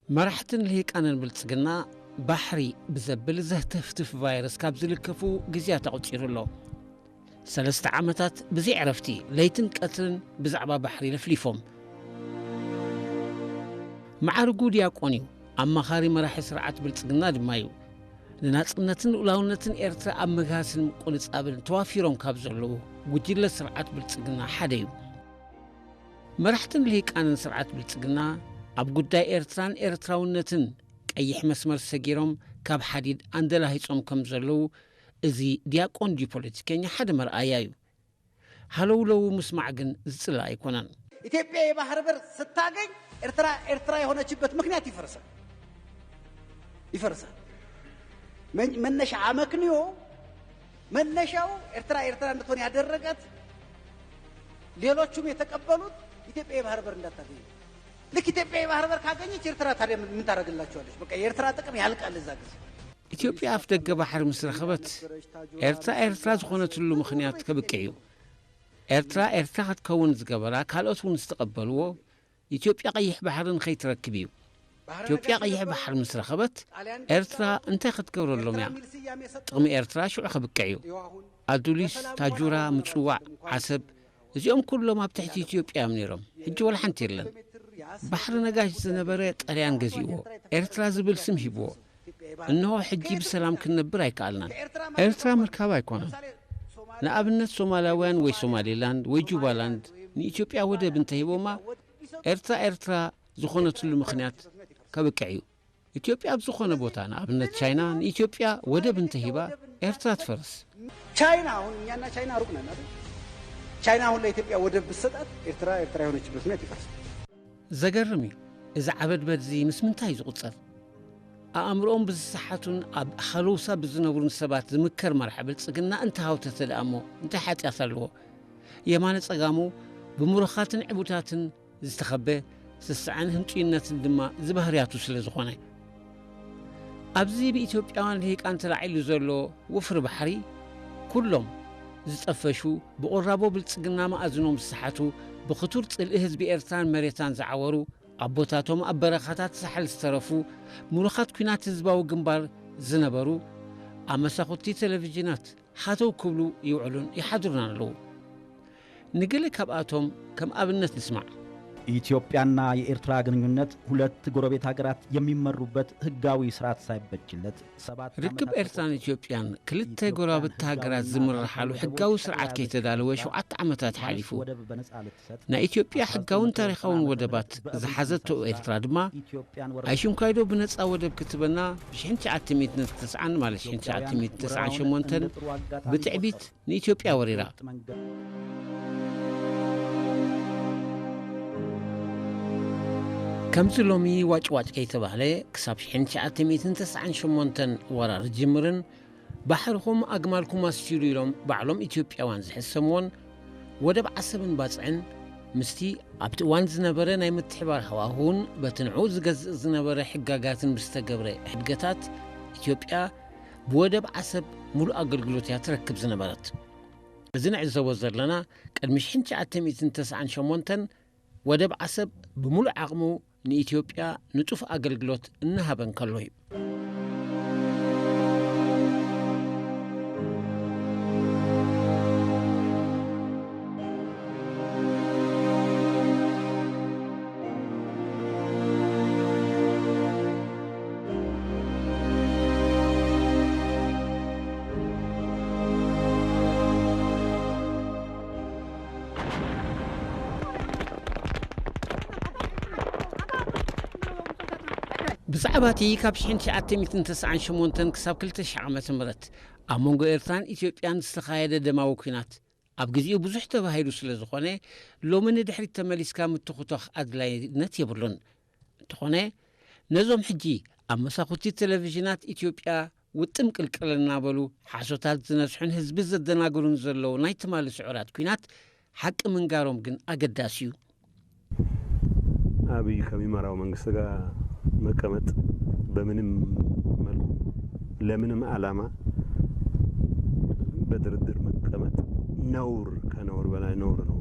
መራሕትን ልሂቃንን ብልጽግና ባሕሪ ብዘብል ዘህተፍትፍ ቫይረስ ካብ ዝልከፉ ግዜያት ኣቑጺሩ ኣሎ። ሰለስተ ዓመታት ብዘይ ዕረፍቲ ለይትን ቀትርን ብዛዕባ ባሕሪ ለፍሊፎም። መዓርጉ ዲያቆን እዩ። ኣማኻሪ መራሒ ስርዓት ብልጽግና ድማ እዩ። ንናጽነትን ልኡላውነትን ኤርትራ ኣብ ምግሃስን ምቁንጻብን ተዋፊሮም ካብ ዘለዉ ጉጅለ ስርዓት ብልጽግና ሓደ እዩ። መራሕትን ልሂቃንን ስርዓት ብልጽግና ኣብ ጉዳይ ኤርትራን ኤርትራውነትን ቀይሕ መስመር ሰጊሮም ካብ ሓዲድ ኣንደላሂጾም ከም ዘለዉ እዚ ዲያቆን ድዩ ፖለቲከኛ ሓደ መርኣያ እዩ። ሃለውለው ምስማዕ ግን ዝጽላእ ኣይኮነን። ኢትዮጵያ የባህር በር ስታገኝ ኤርትራ ኤርትራ የሆነችበት ምክንያት ይፈርሳል ይፈርሳል። መን- መነሻ አመክንዮ መነሻው ኤርትራ ኤርትራ እንድትሆን ያደረጋት ሌሎቹም የተቀበሉት ኢትዮጵያ የባህር በር እንዳታገኝ። ልክ ኢትዮጵያ የባህር በር ካገኘች ኤርትራ ታዲያ ምን ምን ታደርግላቸዋለች? በቃ የኤርትራ ጥቅም ያልቃል እዛ ጊዜ። ኢትዮጵያ ኣፍ ደገ ባሕሪ ምስ ረኸበት ኤርትራ ኤርትራ ዝኾነትሉ ምኽንያት ከብቅዕ እዩ። ኤርትራ ኤርትራ ክትከውን ዝገበራ ካልኦት እውን ዝተቐበልዎ ኢትዮጵያ ቀይሕ ባሕሪ ንኸይትረክብ እዩ። ኢትዮጵያ ቀይሕ ባሕሪ ምስ ረኸበት ኤርትራ እንታይ ክትገብረሎም እያ? ጥቕሚ ኤርትራ ሽዑ ከብቅዕ እዩ። ኣዱሊስ፣ ታጁራ፣ ምጽዋዕ፣ ዓሰብ እዚኦም ኩሎም ኣብ ትሕቲ ኢትዮጵያ እዮም ነይሮም። ሕጂ ወላ ሓንቲ የለን። ባሕሪ ነጋሽ ዝነበረ ጣልያን ገዚእዎ፣ ኤርትራ ዝብል ስም ሂብዎ። እንሆ ሕጂ ብሰላም ክንነብር ኣይከኣልናን። ኤርትራ ምርካብ ኣይኮነን። ንኣብነት ሶማላውያን ወይ ሶማሌላንድ ወይ ጁባላንድ ንኢትዮጵያ ወደብ እንተሂቦማ ኤርትራ ኤርትራ ዝኾነትሉ ምኽንያት ከብቅዕ እዩ። ኢትዮጵያ ኣብ ዝኾነ ቦታ ንኣብነት ቻይና ንኢትዮጵያ ወደብ እንተሂባ ኤርትራ ትፈርስ። ቻይና አሁን እኛና ቻይና ሩቅ ነን አይደል? ቻይና አሁን ለኢትዮጵያ ወደብ ብትሰጣት ኤርትራ ኤርትራ የሆነችበት ምክንያት ይፈርሳል። ዘገርም እዩ። እዚ ዓበድበድዚ ምስ ምንታይ እዩ ዝቑጸር? ኣእምሮኦም ብዝሰሓቱን ኣብ ሃለውሳ ብዝነብሩን ሰባት ዝምከር መራሒ ብልጽግና እንተሃውተተ ደኣ እሞ እንታይ ሓጢኣት ኣለዎ? የማነ ጸጋሙ ብምሩኻትን ዕቡታትን ዝተኸበ ስስዐን ህንጡይነትን ድማ ዝባህርያቱ ስለ ዝኾነ። ኣብዚ ብኢትዮጵያውያን ልሂቃን ተላዒሉ ዘሎ ወፍሪ ባሕሪ ኩሎም ዝጠፈሹ ብቑራቦ ብልጽግና መኣዝኖም ዝሰሓቱ ብኽቱር ጽልኢ ህዝቢ ኤርትራን መሬታን ዝዓወሩ ኣቦታቶም ኣብ በረኻታት ሳሕል ዝተረፉ ምሩኻት ኲናት ህዝባዊ ግንባር ዝነበሩ ኣብ መሳኹቲ ቴሌቪዥናት ሃተው ክብሉ ይውዕሉን ይሓድሩን ኣለዉ። ንገለ ካብኣቶም ከም ኣብነት ንስማዕ። ኢትዮጵያና የኤርትራ ግንኙነት ሁለት ጎረቤት ሀገራት የሚመሩበት ህጋዊ ስርዓት ሳይበጅለት ሰባት ርክብ ኤርትራን ኢትዮጵያን ክልተ ጎረባብቲ ሃገራት ዝምርሓሉ ሕጋዊ ስርዓት ከይተዳለወ ሸውዓተ ዓመታት ሓሊፉ። ናይ ኢትዮጵያ ሕጋውን ታሪኻውን ወደባት ዝሓዘቶ ኤርትራ ድማ ኣይሽንኳይዶ ብነጻ ወደብ ክትበና ብ ትሽዓተ ሚእትን ተስዓን ማለት ትሽዓተ ሚእትን ተስዓን ሸሞንተን ብትዕቢት ንኢትዮጵያ ወሪራ። ከምዚ ሎሚ ዋጭዋጭ ከይተባህለ ክሳብ ሽሕን ትሽዓተ ሚእትን ተስዓን ሸሞንተን ወራር ዝጅምርን ባሕርኹም ኣግማልኩም ኣስቲሉ ኢሎም ባዕሎም ኢትዮጵያውያን ዝሕሰምዎን ወደብ ዓሰብን ባጽዕን ምስቲ ኣብቲ እዋን ዝነበረ ናይ ምትሕባር ሃዋህውን በቲ ንዕኡ ዝገዝእ ዝነበረ ሕጋጋትን ብዝተገብረ ሕድገታት ኢትዮጵያ ብወደብ ዓሰብ ሙሉእ ኣገልግሎት እያ ትረክብ ዝነበረት። እዚ ንዕዘቦ ዘለና ቅድሚ ሽሕን ትሽዓተ ሚእትን ተስዓን ሸሞንተን ወደብ ዓሰብ ብምሉእ ዓቕሙ ንኢትዮጵያ ንጡፍ ኣገልግሎት እናሃበ እንከሎ እዩ። ብዛዕባ እቲ ካብ ሽሕን ትሽዓተ ሚእትን ተስዓን ሸሞንተን ክሳብ ክልተ ሽሕ ዓመተ ምህረት ኣብ መንጎ ኤርትራን ኢትዮጵያን ዝተኻየደ ደማዊ ኲናት ኣብ ግዜኡ ብዙሕ ተባሂሉ ስለ ዝኾነ ሎሚ ንድሕሪት ተመሊስካ ምትኹታኽ ኣድላይነት የብሉን። እንተኾነ ነዞም ሕጂ ኣብ መሳኹቲ ቴሌቪዥናት ኢትዮጵያ ውጥም ቅልቅል እናበሉ ሓሶታት ዝነዝሑን ህዝቢ ዘደናግሩን ዘለዉ ናይ ትማሊ ስዑራት ኲናት ሓቂ ምንጋሮም ግን ኣገዳሲ እዩ። አብይ ከሚመራው መንግስት ጋር መቀመጥ በምንም መልኩ ለምንም ዓላማ በድርድር መቀመጥ ነውር፣ ከነውር በላይ ነውር ነው።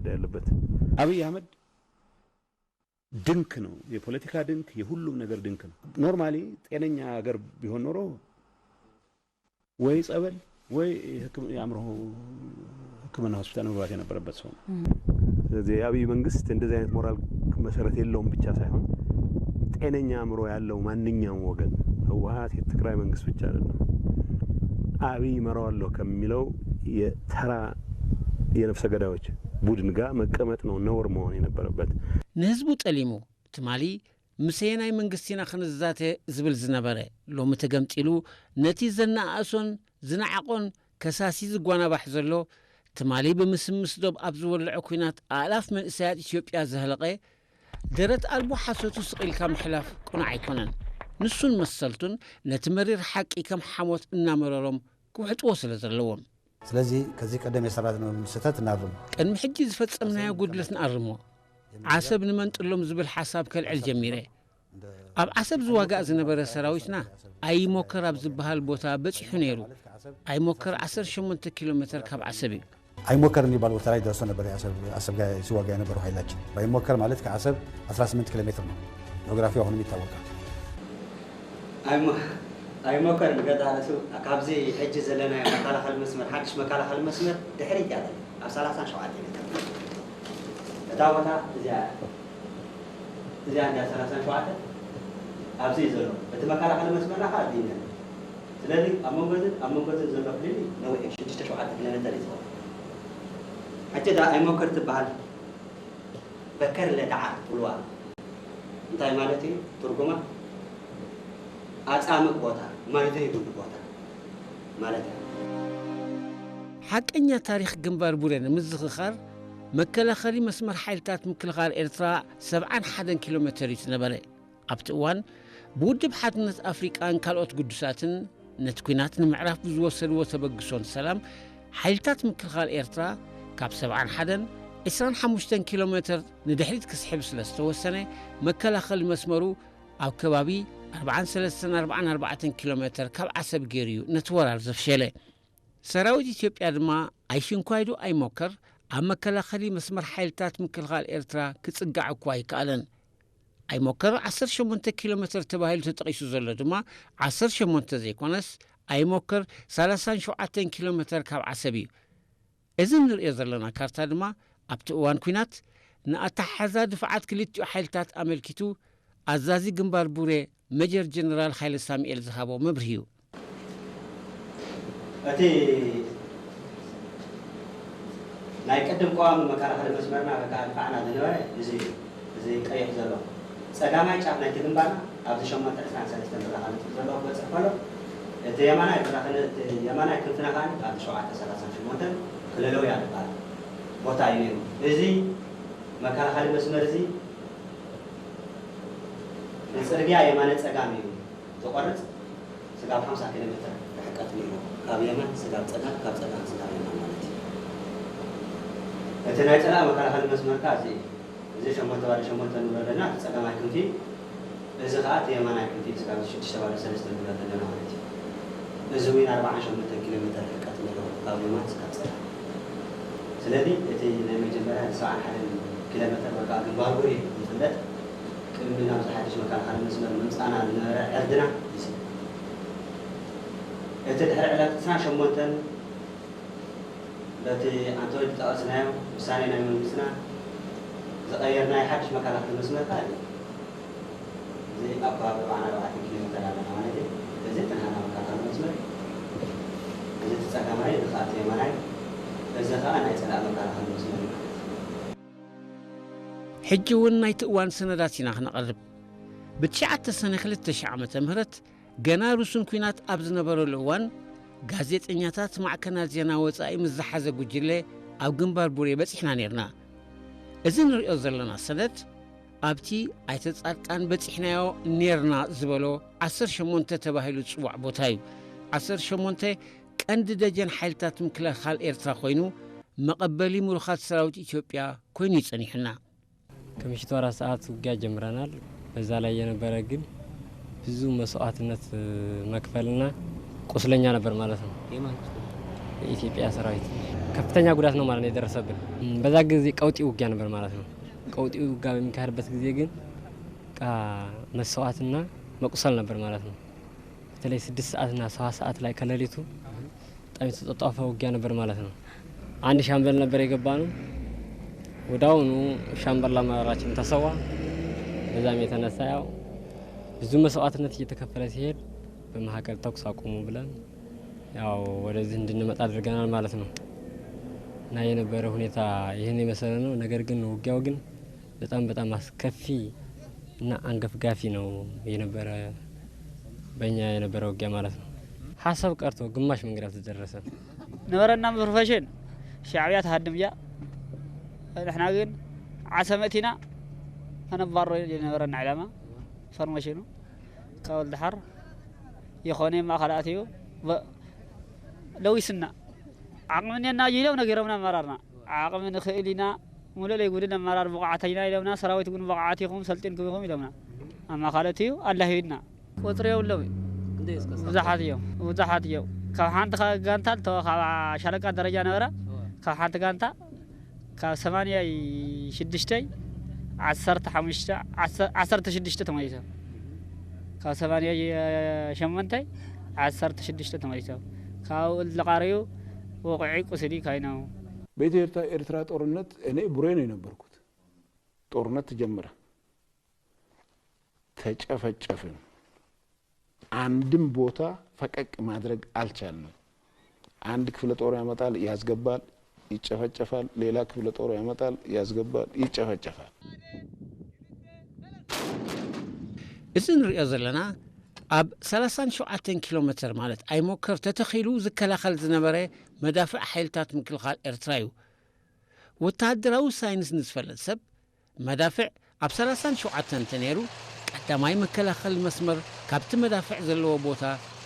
ያለበት። አብይ አህመድ ድንክ ነው፣ የፖለቲካ ድንክ፣ የሁሉም ነገር ድንክ ነው። ኖርማሊ ጤነኛ ሀገር ቢሆን ኖሮ ወይ ጸበል ወይ የአእምሮ ሕክምና ሆስፒታል መግባት የነበረበት ሰው ነው። ስለዚህ የአብይ መንግስት እንደዚህ አይነት ሞራል መሰረት የለውም ብቻ ሳይሆን ጤነኛ አእምሮ ያለው ማንኛውም ወገን፣ ህወሓት፣ የትግራይ መንግስት ብቻ አይደለም፣ አብይ እመራዋለሁ ከሚለው የተራ የነፍሰ ገዳዮች ቡድን ጋር መቀመጥ ነው ነውር መሆን የነበረበት። ንህዝቡ ጠሊሙ ትማሊ ምሰየናይ መንግስቲ ኢና ክንዛተ ዝብል ዝነበረ፣ ሎሚ ተገምጢሉ ነቲ ዘነኣእሶን ዝነዓቖን ከሳሲ ዝጓናባሕ ዘሎ፣ ትማሊ ብምስምስ ዶብ ኣብ ዝወልዖ ኲናት ኣእላፍ መንእሰያት ኢትዮጵያ ዘህለቐ፣ ደረት ኣልቦ ሓሶቱ ስቕ ኢልካ ምሕላፍ ቅኑዕ ኣይኮነን። ንሱን መሰልቱን ነቲ መሪር ሓቂ ከም ሓሞት እናመረሮም ክውሕጥዎ ስለ ዘለዎም። ስለዚህ ከዚህ ቀደም የሰራነውን ስህተት እናርም። ቅድሚ ሕጂ ዝፈጸምናዮ ጉድለት ንኣርሞ። ዓሰብ ንመንጥሎም ዝብል ሓሳብ ከልዕል ጀሚረ። ኣብ ዓሰብ ዝዋጋእ ዝነበረ ሰራዊትና ኣይሞከር ኣብ ዝበሃል ቦታ በጺሑ ነይሩ። ኣይሞከር ዓሰርተ ሸሞንተ ኪሎ ሜትር ካብ ዓሰብ እዩ። አይሞከር የሚባል ቦታ ላይ ደርሶ ነበር። የአሰብ አሰብ ጋር ሲዋጋ የነበረው ኃይላችን በአይሞከር ማለት ከአሰብ አስራ ስምንት ኪሎ ሜትር ነው። ጂኦግራፊው አሁንም ይታወቃል። ኣይሞ- ኣይሞከር ንገዛ ርእሱ ካብዚ ሕጂ ዘለናዮ መከላኸሊ መስመር ሓድሽ መከላኸሊ መስመር ድሕሪት እያ ዘላ ኣብ ሰላሳን ሸውዓተን ሜትር እታ ቦታ እዚኣ እዚኣ እንዳ ሰላሳን ሸውዓተን ኣብዚ እዩ ዘሎ። እቲ መከላኸሊ መስመርና ከዓ ኣብዚ እዩ ነይሩ። ስለዚ ኣብ መንጎ እዝን ኣብ መንጎ እዝን ዘሎ ፍልልይ ነዊሕ እዩ፣ ሽዱሽተ ሸውዓተ ኪሎ ሜተር እዩ ዝኸውን። ሕጂ እዛ ኣይሞከር ትበሃል በከር ለተዓር ትብልዋ እንታይ ማለት እዩ ትርጉማ? ኣጻምእ ቦታ፣ ማይ ዘይብሉ ቦታ ማለት እዩ። ሓቀኛ ታሪኽ ግንባር ቡሬ ንምዝኽኻር መከላኸሊ መስመር ሓይልታት ምክልኻል ኤርትራ ሰብዓን ሓደን ኪሎ ሜተር እዩ ዝነበረ። ኣብቲ እዋን ብውድብ ሓድነት ኣፍሪቃን ካልኦት ግዱሳትን ነቲ ኲናት ንምዕራፍ ብዝወሰድዎ ተበግሶን ሰላም ሓይልታት ምክልኻል ኤርትራ ካብ ሰብዓን ሓደን ዕስራን ሓሙሽተን ኪሎ ሜተር ንድሕሪት ክስሕብ ስለ ዝተወሰነ መከላኸሊ መስመሩ ኣብ ከባቢ ኣርብዓን ሰለስተን ኣርብዓን ኣርባዕተን ኪሎ ሜተር ካብ ዓሰብ ገይሩ እዩ ነቲ ወራር ዘፍሸለ። ሰራዊት ኢትዮጵያ ድማ ኣይሽንኳይዱ ኣይሞከር ኣብ መከላኸሊ መስመር ሓይልታት ምክልኻል ኤርትራ ክጽጋዕ እኳ ኣይከኣለን። ኣይሞከር ዓሰርተ ሸሞንተ ኪሎ ሜተር ተባሂሉ ተጠቒሱ ዘሎ ድማ ዓሰርተ ሸሞንተ ዘይኮነስ ኣይሞከር ሰላሳን ሸውዓተን ኪሎ ሜተር ካብ ዓሰብ እዩ። እዚ እንርእዮ ዘለና ካርታ ድማ ኣብቲ እዋን ኲናት ንኣተሓሕዛ ድፍዓት ክልቲኡ ሓይልታት ኣመልኪቱ ኣዛዚ ግንባር ቡሬ መጀር ጀነራል ሓይለ ሳሙኤል ዝሃቦ መብርሂ እዩ። እቲ ናይ ቅድም ቀዋሚ መከላኸሊ መስመርና ወይ ከዓ ድፋዕና ዝነበረ እዚ እዩ። እዚ ቀይሕ ዘሎ ጸጋማይ ጫፍ ናይቲ ግንባርና ኣብዚ ሸሞንተ ዕስራን ሰለስተን ብራኸ ነጥቢ ዘለዎ ክበጽሕ ከሎ እቲ የማናይ ብራኸ እቲ የማናይ ክንፍና ከዓ ኣብዚ ሸውዓተ ሰላሳን ሸሞንተን ክለለውያ ዝበሃል ቦታ እዩ ነይሩ። እዚ መከላኸሊ መስመር እዚ ንጽርግያ የማነ ጸጋም እዩ ዝቆርጽ። ስጋብ ሓምሳ ኪሎ ሜትር ርሕቀት ነይሩ። ካብ የማን ስጋብ ጸጋም፣ ካብ ጸጋም ስጋብ የማን ማለት እዩ። እቲ ናይ ጸላኢ መከላኸሊ መስመር ከዓ እዚ እዩ። እዚ ሸሞንተ ባዶ ሸሞንተ ንብሎ ዘለና እቲ ጸጋማይ ክንፊ፣ እዚ ከዓ እቲ የማናይ ክንፊ ስጋብ ሽዱሽተ ባዶ ሰለስተ ንብሎ ዘለና ማለት እዩ። እዚ እውን ኣርብዓን ሸሞንተን ኪሎ ሜትር ርሕቀት ነይሩ ካብ የማን ስጋብ ጸላኢ። ስለዚ እቲ ናይ መጀመርያ ሰብዓን ሓደን ኪሎ ሜትር ወይ ከዓ ግንባር ቡሬ ዝፍለጥ ቅድሚ ናብዚ ሓድሽ መከላኸሊ መስመር ምምፃእና ዝነበረ ዕርድና እዚ። እቲ ድሕሪ ዕለት ዕስራን ሸሞንተን በቲ ኣንቶኒ ዝጠቐስናዮ ውሳኔ ናይ መንግስትና ዝቐየርናዮ ሓድሽ መከላኸሊ መስመር ከዓ እዩ። እዚ ኣብ ከባቢ ኣርባዓን ኣርባዕተን ኪሎ ሜተር ኣለና ማለት እዩ። እዚ እቲ ናህና መከላኸሊ መስመር፣ እዚ እቲ ጸጋማይ፣ እዚ ከዓ እቲ የማናይ፣ እዚ ከዓ ናይ ጸላኢ መከላኸሊ መስመር እዩ ማለት እዩ። ሕጂ እውን ናይቲ እዋን ሰነዳት ኢና ክነቕርብ። ብትሽዓተ ሰነ ክልተ ሺሕ ዓመተ ምህረት ገና ርሱን ኲናት ኣብ ዝነበረሉ እዋን ጋዜጠኛታት ማዕከናት ዜና ወጻኢ ምስ ዝሓዘ ጉጅለ ኣብ ግንባር ቡሬ በጺሕና ኔርና። እዚ ንሪኦ ዘለና ሰነድ ኣብቲ ኣይተ ጻድቃን በጺሕናዮ ኔርና ዝበሎ ዓሰርተ ሸሞንተ ተባሂሉ ዝጽዋዕ ቦታ እዩ። ዓሰርተ ሸሞንተ ቀንዲ ደጀን ሓይልታት ምክልኻል ኤርትራ ኮይኑ መቐበሊ ምሩኻት ሰራዊት ኢትዮጵያ ኮይኑ እዩ ጸኒሑና። ከምሽቱ አራት ሰዓት ውጊያ ጀምረናል። በዛ ላይ የነበረ ግን ብዙ መስዋዕትነት መክፈልና ቁስለኛ ነበር ማለት ነው። የኢትዮጵያ ሰራዊት ከፍተኛ ጉዳት ነው ማለት ነው የደረሰብን። እም፣ በዛ ጊዜ ቀውጢ ውጊያ ነበር ማለት ነው። ቀውጢ ውጊያ በሚካሄድበት ጊዜ ግን በቃ መስዋዕትና መቁሰል ነበር ማለት ነው። በተለይ ስድስት ሰዓትና ሰባት ሰዓት ላይ ከሌሊቱ በጣም የተጧጧፈ ውጊያ ነበር ማለት ነው። አንድ ሻምበል ነበር የገባነው። ወዲያውኑ ሻምበል አመራራችን ተሰዋ። በዛም የተነሳ ያው ብዙ መስዋዕትነት እየተከፈለ ሲሄድ በመካከል ተኩስ አቁሙ ብለን ያው ወደዚህ እንድንመጣ አድርገናል ማለት ነው። እና የነበረ ሁኔታ ይህን የመሰለ ነው። ነገር ግን ውጊያው ግን በጣም በጣም አስከፊ እና አንገፍጋፊ ነው የነበረ በእኛ የነበረ ውጊያ ማለት ነው። ሐሳብ ቀርቶ ግማሽ መንገድ አልተደረሰም። ነበረና ፕሮፌሽን ሻዕብያ ትሃድም እያ። ንሕና ግን ዓሰብ መእቲና ከነባሮ የነበረና ዕላማ። ፎርሜሽኑ ካብ ወልደሓር የኾነ ማእኸል ኣትዩ በ-፣ ለዊስና ዓቕሚ እኔና እዩ ኢሎም ነጊሮምና ኣመራርና። ዓቕሚ ንኽእል ኢና፣ ሙሉእ ለይጉድል ኣመራር ብቑዓት ኢና ኢሎምና። ሰራዊት እውን ብቑዓት ኢኹም፣ ሰልጢንኩም ኢኹም ኢሎምና። ኣብ ማእኸል ኣትዩ ኣላሂብና። ቁፅሪ የብሎም እዩ። ክንደይ እስከ ብዙሓት እዮም፣ ብዙሓት እዮም። ካብ ሓንቲ ካ-፣ ጋንታ ልተ-፣ ካብ ሻለቃ ደረጃ ነበረ። እዋ። ካብ ሓንቲ ጋንታ ካብ ሰማንያ ሽዱሽተ ዓሰርተ ሓሙሽተ፣ ዓሰርተ ሽዱሽተ ተመሊሶም። ካብ ሰማንያ ሸሞንተ ዓሰርተ ሽዱሽተ ተመሊሶም። ካብኡ ለቓሪኡ ወቑዒ ቁስሊ ካይናው። በኢትዮ ኤርትራ፣ ኤርትራ ጦርነት እኔ ቡሬ ነው የነበርኩት። ጦርነት ተጀመረ። ተጨፈጨፍን። አንድም ቦታ ፈቀቅ ማድረግ አልቻልንም። አንድ ክፍለ ጦር ያመጣል፣ ያስገባል፣ ይጨፈጨፋል። ሌላ ክፍለ ጦር ያመጣል፣ ያስገባል፣ ይጨፈጨፋል። እዚ ንሪኦ ዘለና ኣብ ሰላሳን ሸውዓተን ኪሎ ሜተር ማለት ኣይሞከር ተተኺሉ ዝከላኸል ዝነበረ መዳፍዕ ሓይልታት ምክልኻል ኤርትራ እዩ። ወተሃደራዊ ሳይንስ ንዝፈለጥ ሰብ መዳፍዕ ኣብ ሰላሳን ሸውዓተን እንተነይሩ ቀዳማይ መከላኸሊ መስመር ካብቲ መዳፍዕ ዘለዎ ቦታ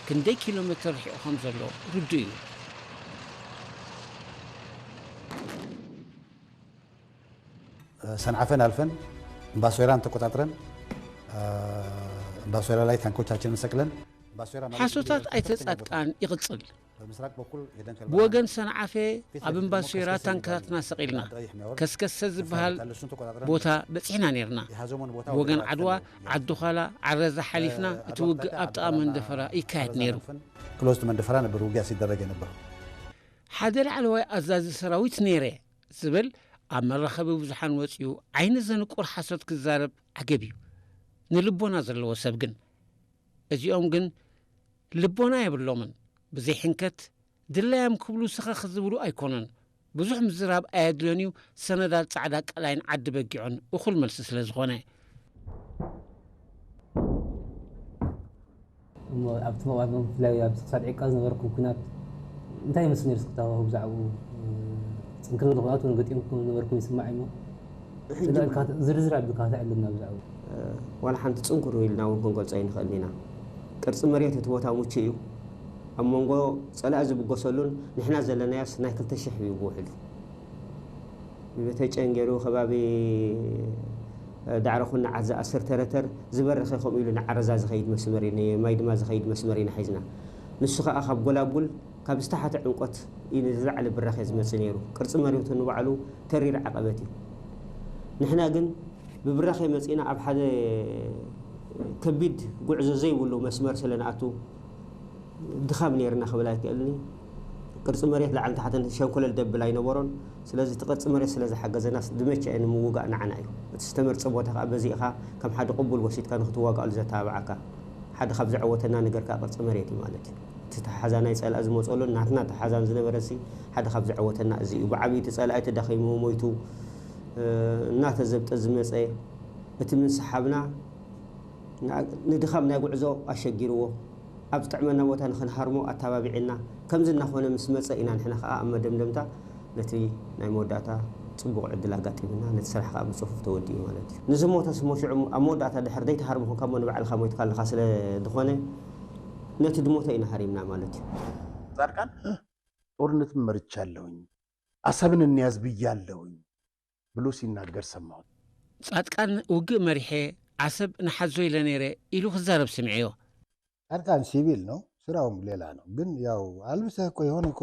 ክንደይ ኪሎ ሜተር ርሒቑ ከም ዘሎ ርዱእ እዩ። ሰንዓፈን ኣልፈን እምባሶይራን ተቆጣጥረን እምባሶይራ ላይ ታንኮቻችንን ሰቅለን እምባሶይራ ማለት ሓሶታት እንግዲህ ኣይተ ከፍተኛ ቦታ ጻድቃን ይቕጽል። በምስራቅ በኩል የደንከል ብወገን ሰንዓፈ ኣብ እምባሶይራ ታንክታትና ሰቒልና ከስከሰ ዝበሃል ቦታ በጺሕና ነርና። ብወገን ዓድዋ ዓዲ ዃላ ዓረዛ ሓሊፍና እቲ ውግእ ኣብ ጥቓ መንደፈራ ይካየድ ነይሩ። ክሎዝድ መንደፈራ ነበር ውጊያ ሲደረግ የነበረው። ሓደ ላዕለዋይ ኣዛዚ ሰራዊት ነይረ ዝብል ኣብ መራኸቢ ብዙሓን ወጺኡ ዓይኒ ዘንቁር ሓሶት ክዛረብ ዓገብ እዩ። ንልቦና ዘለዎ ሰብ ግን እዚኦም ግን ልቦና የብሎምን። ብዘይ ሕንከት ድላዮም ክብሉ ሰኸኽ ዝብሉ ኣይኮኑን። ብዙሕ ምዝራብ ኣየድልዮን እዩ። ሰነዳት ጻዕዳ ቀላይን ዓዲ በጊዖን እኹል መልሲ ስለ ዝኾነ። እሞ ኣብቲ መዋል ብፍላይ ኣብ ክሳድ ዕቃ ዝነበርኩም ኩናት እንታይ ይመስል ነይሩ? እስክታው ብዛዕባኡ ጽንክር ዝኾነ ኣቶ ገጢምኩም ዝነበርኩም ይስማዕ እሞ ዝርዝር ኣቢልካ ከተዕልልና ብዛዕባኡ። ዋላ ሓንቲ ጽንኩር ኢልና እውን ክንገልጾ ኣይንኽእልን ኢና። ቅርጺ መሬት እቲ ቦታ ምቹእ እዩ። ኣብ መንጎ ጸላኢ ዝብገሰሉን ንሕና ዘለናዮስ ናይ ክልተ ሽሕ እዩ ብውሕዱ። ብቤተጨን ገይሩ ከባቢ ዳዕሮ ኩናዓት ዝኣስር ተረተር ዝበረኸ ከምኡ ኢሉ ንዓረዛ ዝኸይድ መስመር እዩ፣ ንማይ ድማ ዝኸይድ መስመር ኢና ሒዝና። ንሱ ኸኣ ካብ ጎላጉል ካብ ዝተሓተ ዕምቆት እዩ ንዝለዓለ ብራኸ ዝመጽእ ነይሩ። ቅርጺ መሬቱ ንባዕሉ ተሪር ዓቐበት እዩ። ንሕና ግን ብብራኸ መጺእና ኣብ ሓደ ከቢድ ጉዕዞ ዘይብሉ መስመር ስለ ንኣቱ ድኻም ነይርና ክብል ኣይክእልን እዩ። ቅርጺ መሬት ላዕልን ታሕትን ሸንኮለል ደብል ኣይነበሮን። ስለዚ እቲ ቅርጺ መሬት ስለ ዝሓገዘና ዝመቸአ ንምውጋእ ንዓና እዩ። እቲ ዝተመርጸ ቦታ ከኣ በዚእኻ ከም ሓደ ቅቡል ወሲድካ ንክትዋጋኣሉ ዘተባብዓካ ሓደ ካብ ዘዐወተና ነገር ከኣ ቅርጺ መሬት እዩ ማለት እዩ። እቲ ተሓዛ ናይ ጸላኢ ዝመጸሉን ናትና ተሓዛን ዝነበረሲ ሓደ ካብ ዘዐወተና እዚ እዩ። ብዓብዩ እቲ ጸላኢ ተዳኺሙ ሞይቱ እናተዘብጠ ዝመጸ እቲ ምንስሓብና ንድኻም ናይ ጉዕዞ ኣሸጊርዎ ኣብ ዝጥዕመና ቦታ ንኽንሃርሞ ኣተባቢዕና ከምዚ እናኾነ ምስ መጸ ኢና ንሕና ኸዓ ኣብ መደምደምታ ነቲ ናይ መወዳእታ ጽቡቕ ዕድል ኣጋጢምና ነቲ ስራሕ ኸዓ ብጽፉፍ ተወዲኡ ማለት እዩ። ንዝሞተ ስሞ ሽዑ ኣብ መወዳእታ ድሕር ዘይትሃርሞ ኮንካ እሞ ንባዕልኻ ሞይትካ ኣለኻ ስለ ዝኾነ ነቲ ድሞተ ኢና ሃሪምና ማለት እዩ። ጻድቃን ጦርነትን መርቻለሁኝ፣ ዓሰብን እንያዝ ብያለሁኝ ብሎ ሲናገር ሰማሁት። ጻድቃን ውግእ መሪሐ ዓሰብ ንሓዞ ኢለ ነይረ ኢሉ ክዛረብ ስምዐዮ። ጻድቃን ሲቪል ነው፣ ስራውም ሌላ ነው። ግን ያው አልብሰህ እኮ የሆነ እኮ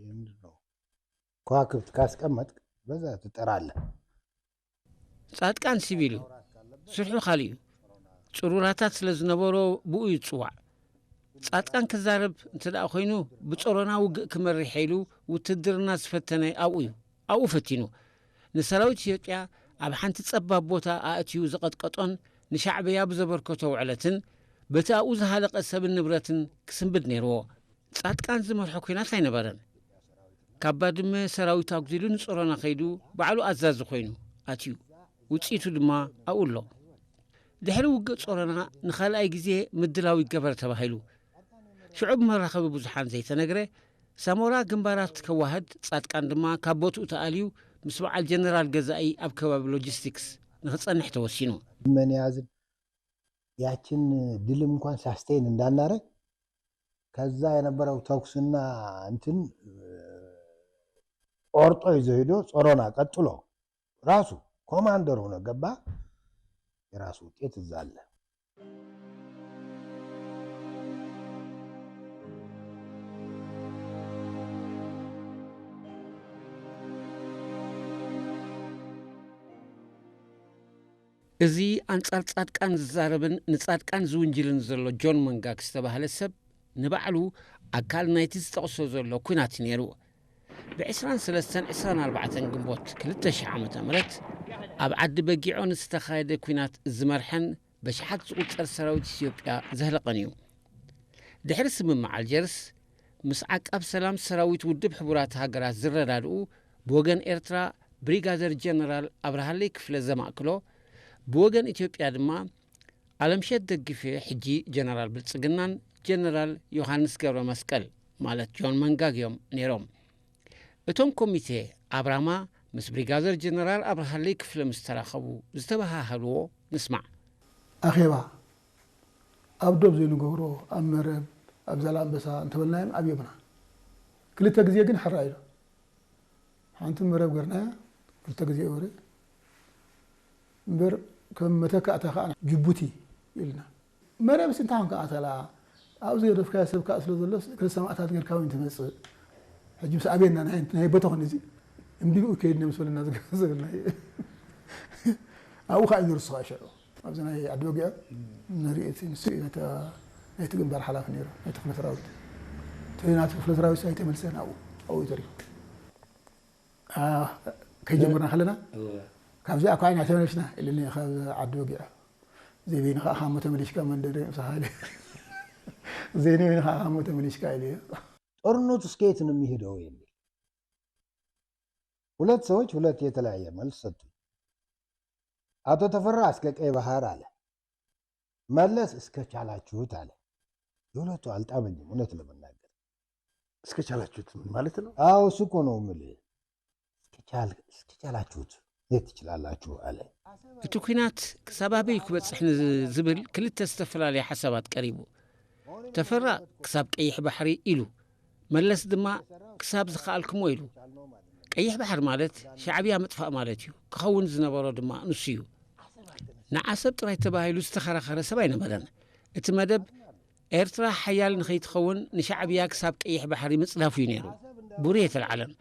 ምንድን ነው ከዋክብት ካስቀመጥ በዛ ትጠራለ። ጻድቃን ሲቪል እዩ። ስርሑ ካልእ እዩ። ጽሩራታት ስለ ዝነበሮ ብኡ ይጽዋዕ። ጻድቃን ክዛረብ እንተ ደኣ ኮይኑ ብጾሮና ውግእ ክመርሕ ኢሉ ውትድርና ዝፈተነ ኣብኡ እዩ። ኣብኡ ፈቲኑ። ንሰራዊት ኢትዮጵያ ኣብ ሓንቲ ጸባብ ቦታ ኣእትዩ ዝቐጥቀጦን ንሻዕብያ ብዘበርከቶ ውዕለትን በቲ ኣብኡ ዝሃለቐ ሰብን ንብረትን ክስንብድ ነይርዎ። ጻድቃን ዝመርሖ ኲናት ኣይነበረን። ካብ ባድመ ሰራዊት ኣጉዲሉ ንጾሮና ከይዱ ባዕሉ ኣዛዚ ኮይኑ ኣትዩ። ውጽኢቱ ድማ ኣብኡ ኣሎ። ድሕሪ ውግእ ጾሮና ንኻልኣይ ግዜ ምድላው ይገበር ተባሂሉ። ሽዑ ብመራኸቢ ብዙሓን ዘይተነግረ ሳሞራ ግንባራት ከዋህድ ጻድቃን ድማ ካብ ቦትኡ ተኣልዩ ምስ በዓል ጀነራል ገዛኢ ኣብ ከባቢ ሎጂስቲክስ ንኽጸንሕ ተወሲኑ። መን ያዝን ያችን ድልም እንኳን ሳስቴን እንዳናረግ ከዛ የነበረው ተኩስና እንትን ቆርጦ ይዞ ሄዶ ጾሮና ቀጥሎ ራሱ ኮማንደር ሆኖ ገባ። የራሱ ውጤት እዛ አለ። እዚ ኣንጻር ጻድቃን ዝዛረብን ንጻድቃን ዝውንጅልን ዘሎ ጆን መንጋግ ዝተባህለ ሰብ ንባዕሉ ኣካል ናይቲ ዝጠቕሶ ዘሎ ኲናት ነይሩ። ብ23 24 ግንቦት 2000 ዓ ም ኣብ ዓዲ በጊዖ ንዝተኻየደ ኲናት ዝመርሐን በሽሓት ዝቑጸር ሰራዊት ኢትዮጵያ ዘህለቐን እዩ። ድሕሪ ስምምዕ ኣልጀርስ ምስ ዓቃብ ሰላም ሰራዊት ውድብ ሕቡራት ሃገራት ዝረዳድኡ ብወገን ኤርትራ ብሪጋደር ጀነራል ኣብርሃለይ ክፍለ ዘማእክሎ፣ ብወገን ኢትዮጵያ ድማ ኣለምሸት ደግፌ ሕጂ ጀነራል ብልጽግናን ጀነራል ዮሃንስ ገብረ መስቀል ማለት ጆን መንጋግ እዮም ነይሮም። እቶም ኮሚቴ ኣብ ራማ ምስ ብሪጋደር ጀነራል ኣብርሃለይ ክፍለ ምስ ተራኸቡ ዝተበሃሃልዎ ንስማዕ። ኣኼባ ኣብ ዶብ ዘይንገብሮ ኣብ መረብ ኣብ ዛላኣንበሳ እንተበልናዮም ኣብዮምና። ክልተ ግዜ ግን ሕራይ ኢሉ። ሓንቲ መረብ ገርናያ ክልተ ግዜ ወረ እምበር ከም መተካእታ ከዓ ጅቡቲ ኢልና። መረብስ እንታይ ኮንካ ኣተላ ኣብኡ ዝገደፍካዮ ሰብ ከዓ ስለ ዘሎስ ገለ ሰማእታት ጌርካ እውን ትመፅእ። ሕጂ ምስ ኣቤና ናይ ናይ ቦታኹን እዚ እምቢ ብኡ ከይድና ምስ በለና ዝገ- ዝብልና እዩ። ኣብኡ ከዓ እዩ ንርስኻ ሽዑ ኣብዚ ናይ ዓዲ ወጊዖ ንርኢ እቲ ንሱ እዩ ነታ ናይቲ ግንባር ሓላፊ ነይሩ ናይቲ ክፍለ ሰራዊት እቲ ናይቲ ክፍለ ሰራዊት ኣይተመልሰን ኣብኡ ኣብኡ እዩ ተሪፉ። ከይጀመርና ከለና ካብዚኣ እኳ ኢና ተመለስና ኢሉኒ ካብ ዓዲ ወጊዖ። ዘይበይንኻ ኢኻ እሞ ተመሊስካ መንደር ምሳኻ ኢለ ዘይንበይንኻ ኢኻ እሞ ተመሊስካ ኢለ ጦርነቱ እስከየት ነው የሚሄደው የሚል ሁለት ሰዎች ሁለት የተለያየ መልስ ሰጡ። አቶ ተፈራ እስከ ቀይ ባህር አለ። መለስ እስከ ቻላችሁት አለ። የሁለቱ አልጣመኝም እውነት ለመናገር። እስከ ቻላችሁት ምን ማለት ነው? አዎ እሱ እኮ ነው የምልህ። እስከ ቻል- እስከ ቻላችሁት መሄድ ትችላላችሁ አለ። እቲ ኲናት ክሳብ ኣበይ ክበጽሕ ንዝብል ክልተ ዝተፈላለየ ሓሳባት ቀሪቡ። ተፈራ ክሳብ ቀይሕ ባሕሪ ኢሉ፣ መለስ ድማ ክሳብ ዝኸኣልክሞ ኢሉ። ቀይሕ ባሕሪ ማለት ሻዕብያ ምጥፋእ ማለት እዩ። ክኸውን ዝነበሮ ድማ ንሱ እዩ። ንዓሰብ ጥራይ ተባሂሉ ዝተኸራኸረ ሰብ ኣይነበረን። እቲ መደብ ኤርትራ ሓያል ንኸይትኸውን ንሻዕብያ ክሳብ ቀይሕ ባሕሪ ምጽዳፉ እዩ ነይሩ። ቡሬ የተልዓለን።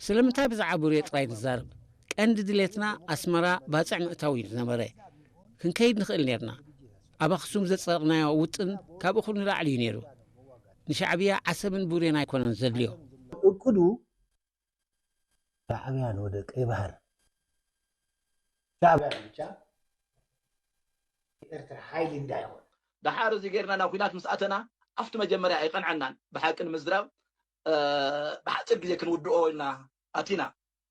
ስለምንታይ ብዛዕባ ቡሬ ጥራይ ንዛረብ? ቀንዲ ድሌትና ኣስመራ ባጽዕ ምእታው እዩ ዝነበረ። ክንከይድ ንኽእል ነርና። ኣብ ኣኽሱም ዘጸደቕናዮ ውጥን ካብ እኹል ንላዕሊ እዩ ነይሩ። ንሻዕብያ ዓሰብን ቡሬን ኣይኮነን ዘድልዮ። እቅዱ ሻዕብያን ወደ ቀይ ባህር ሻዕብያ ብቻ ኤርትራ ሓይሊ እንዳይሆን ደሓር እዚ ጌርና ናብ ኲናት ምስ ኣተና ኣብቲ መጀመርያ ኣይቐንዐናን። ብሓቂ ንምዝራብ ብሓፂር ግዜ ክንውድኦ ኢልና ኣቲና።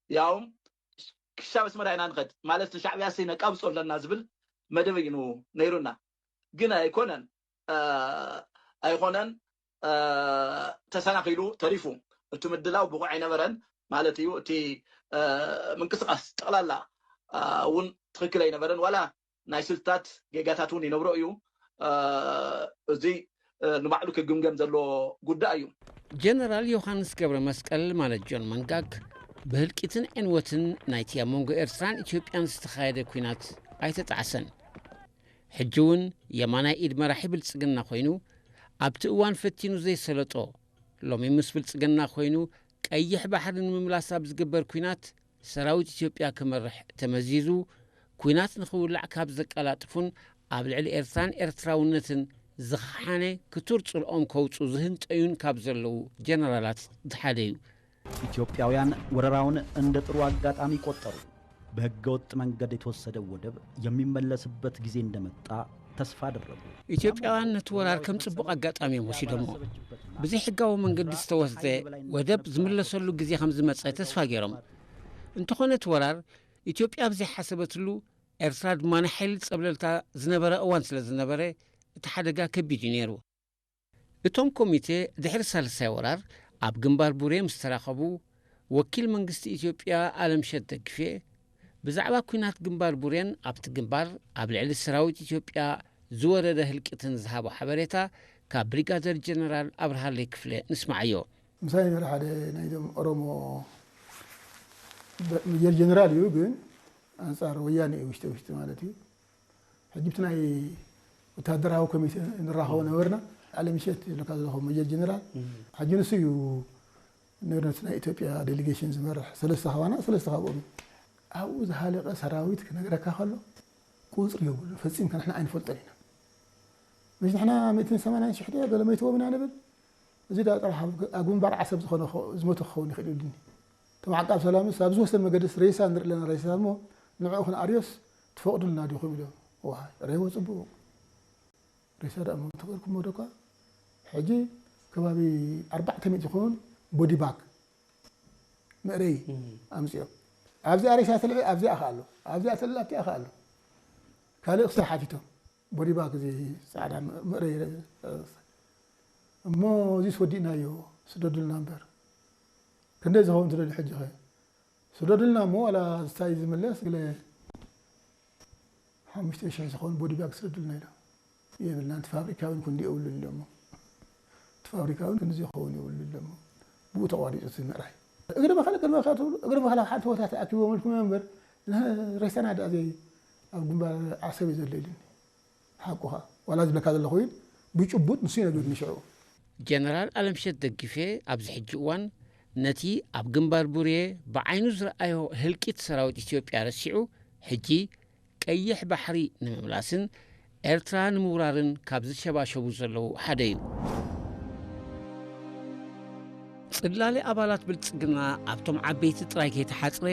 ያውም ክሻብ ኣስመራ ኢና ንኸድ ማለት ንሻዕብያ ሰይ ነቃብጾ ኣለና ዝብል መደብ እዩ ነይሩና። ግን ኣይኮነን ኣይኮነን ተሰናኺሉ ተሪፉ። እቲ ምድላው ብቑዕ ኣይነበረን ማለት እዩ። እቲ ምንቅስቃስ ጠቕላላ እውን ትኽክል ኣይነበረን። ዋላ ናይ ስልትታት ጌጋታት እውን ይነብሮ እዩ። እዚ ንባዕሉ ክግምገም ዘለዎ ጉዳይ እዩ። ጀነራል ዮሃንስ ገብረ መስቀል ማለት ጆን መንጋግ ብህልቂትን ዕንወትን ናይቲ ኣብ መንጎ ኤርትራን ኢትዮጵያን ዝተኻየደ ኲናት ኣይተጣዕሰን። ሕጂ እውን የማናይ ኢድ መራሒ ብልጽግና ኮይኑ ኣብቲ እዋን ፈቲኑ ዘይሰለጦ ሎሚ ምስ ብልጽግና ኮይኑ ቀይሕ ባሕሪ ንምምላስ ኣብ ዝግበር ኲናት ሰራዊት ኢትዮጵያ ክመርሕ ተመዚዙ፣ ኲናት ንኽውላዕ ካብ ዘቀላጥፉን ኣብ ልዕሊ ኤርትራን ኤርትራውነትን ዝኸሓነ ክቱር ጽልኦም ከውጹ ዝህንጠዩን ካብ ዘለዉ ጀነራላት ሓደ እዩ። ኢትዮጵያውያን ወረራውን እንደ ጥሩ አጋጣሚ ቆጠሩ። በሕገ ወጥ መንገድ የተወሰደው ወደብ የሚመለስበት ጊዜ እንደመጣ ተስፋ አደረጉ። ኢትዮጵያውያን ነቲ ወራር ከም ጽቡቕ ኣጋጣሚ እዮም ወሲዶሞ። ብዘይሕጋዊ መንገዲ ዝተወስደ ወደብ ዝምለሰሉ ግዜ ከም ዝመጸ ተስፋ ገይሮም። እንተኾነ እቲ ወራር ኢትዮጵያ ኣብ ዘይሓሰበትሉ፣ ኤርትራ ድማ ናይ ሓይሊ ጸብለልታ ዝነበረ እዋን ስለ ዝነበረ፣ እቲ ሓደጋ ከቢድ እዩ ነይሩ። እቶም ኮሚቴ ድሕሪ ሳልሳይ ወራር ኣብ ግንባር ቡሬ ምስ ተራኸቡ፣ ወኪል መንግስቲ ኢትዮጵያ ኣለምሸት ደግፌ ብዛዕባ ኲናት ግንባር ቡሬን ኣብቲ ግንባር ኣብ ልዕሊ ሰራዊት ኢትዮጵያ ዝወረደ ህልቂትን ዝሃቦ ሓበሬታ ካብ ብሪጋደር ጀነራል ኣብርሃለይ ክፍለ ንስማዓዮ። ምሳይ ነይሩ ሓደ ናይዞም ኦሮሞ ሜጀር ጀነራል እዩ፣ ግን ኣንጻር ወያነ እዩ ውሽጢ ውሽጢ ማለት እዩ። ሕጂ ብቲ ናይ ወታደራዊ ኮሚቴ ንራኸቦ ነበርና። ኣለምሸት ዝብለካ ዘለኹ ሜጀር ጀነራል፣ ሕጂ ንሱ እዩ ነቲ ናይ ኢትዮጵያ ዴሊጌሽን ዝመርሕ። ሰለስተ ካባና፣ ሰለስተ ካብኦም እዩ። ኣብኡ ዝሃለቀ ሰራዊት ክነግረካ ከሎ ቁፅሪ የብሉ፣ ፈፂምካ ንሕና ኣይንፈልጦን ኢና። መሽ ንሕና ሚእትን ሰማንያን ሽሕ ድዮ ገለ መይትዎም ኢና ንብል። እዚ ዳ ጥራሕ ኣብ ኣብ ግንባር ዓሰብ ዝኾነ ክኸ- ዝሞተ ክኸውን ይኽእል እዩ ኢሉኒ። እቶም ዓቃብ ሰላምስ ኣብዚ ወሰን መገድስ ሬሳ ንርኢ ኣለና፣ ሬሳ እሞ ንዕኡ ክንኣርዮስ ትፈቕዱልና ዲኹም ኢሎም። ዋይ ረይዎ ፅቡቕ ሬሳ ደኣ ሞ ተገርኩሞ ዶ እኳ። ሕጂ ከባቢ ኣርባዕተ ሚእቲ ዝኸውን ቦዲ ባግ መእረይ ኣምፅኦም። ኣብዚኣ ሬሳ ትልዒ ኣብዚኣ ከ ኣሎ፣ ኣብዚኣ ትልዒ ኣብቲኣ ከ ኣሎ። ካልእ ክሳብ ሓቲቶም ቦዲ ባግ እዚ ፃዕዳ መእረይ እሞ እዚስ ወዲእናዮ ስደዱልና እምበር ክንደይ ዝኸውን ትደልዩ ሕጂ ኸ ስደዱልና እሞ ዋላ ዝታይ ዝምለስ ገለ ሓሙሽተ ሽሕ ዝኸውን ቦዲ ባግ ስደዱልና ኢሎም። የብልና እቲ ፋብሪካ እውን ክንዲ የብሉን ኢሎሞ። እቲ ፋብሪካ እውን ክንዲ ዝኸውን የብሉ ኢሎሞ። ብኡ ተቋሪፁ እቲ ምእራይ። እግሪ መኸላ ቅድሚ መኸላ ትብሉ እግሪ መኸላ ሓንቲ ቦታ ተኣኪቦምልኩም እዮም እምበር ሬሳና ደኣ ዘይ ኣብ ግንባር ዓሰብ እዩ ዘሎ ኢሉኒ። ሓቁኻ ዋላ ዝብለካ ዘለኹ ግን ብጭቡጥ ንሱ ይነግርኒ ሽዑ። ጀነራል ኣለምሸት ደግፌ ኣብዚ ሕጂ እዋን ነቲ ኣብ ግንባር ቡሬ ብዓይኑ ዝረኣዮ ህልቂት ሰራዊት ኢትዮጵያ ረሲዑ፣ ሕጂ ቀይሕ ባሕሪ ንምምላስን ኤርትራ ንምውራርን ካብ ዝሸባሸቡ ዘለዉ ሓደ እዩ። ጽላለ ኣባላት ብልጽግና ኣብቶም ዓበይቲ ጥራይ ከይተሓጽረ፣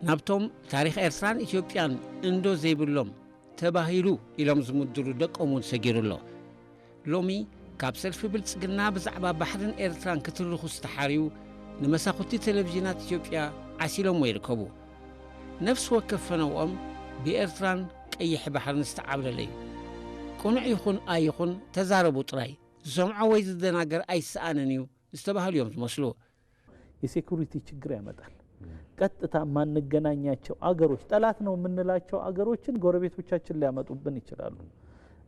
ናብቶም ታሪኽ ኤርትራን ኢትዮጵያን እንዶ ዘይብሎም ተባሂሉ ኢሎም ዝምድሩ ደቆም እውን ሰጊሩ ኣሎ። ሎሚ ካብ ሰልፊ ብልጽግና ብዛዕባ ባሕርን ኤርትራን ክትርኹ ዝተሓርዩ ንመሳኹቲ ቴሌቪዥናት ኢትዮጵያ ዓሲሎምዎ ይርከቡ። ነፍሲ ወከፍ ፈነውኦም ብኤርትራን ቀይሕ ባሕርን ዝተዓብለለ እዩ። ቅኑዕ ይኹን ኣይኹን ተዛረቡ ጥራይ፣ ዝሰምዖ ወይ ዝደናገር ኣይሰኣንን እዩ ዝተባህሉ እዮም ዝመስሉ። የሴኩሪቲ ችግር ያመጣል። ቀጥታ የማንገናኛቸው አገሮች፣ ጠላት ነው የምንላቸው አገሮችን ጎረቤቶቻችን ሊያመጡብን ይችላሉ።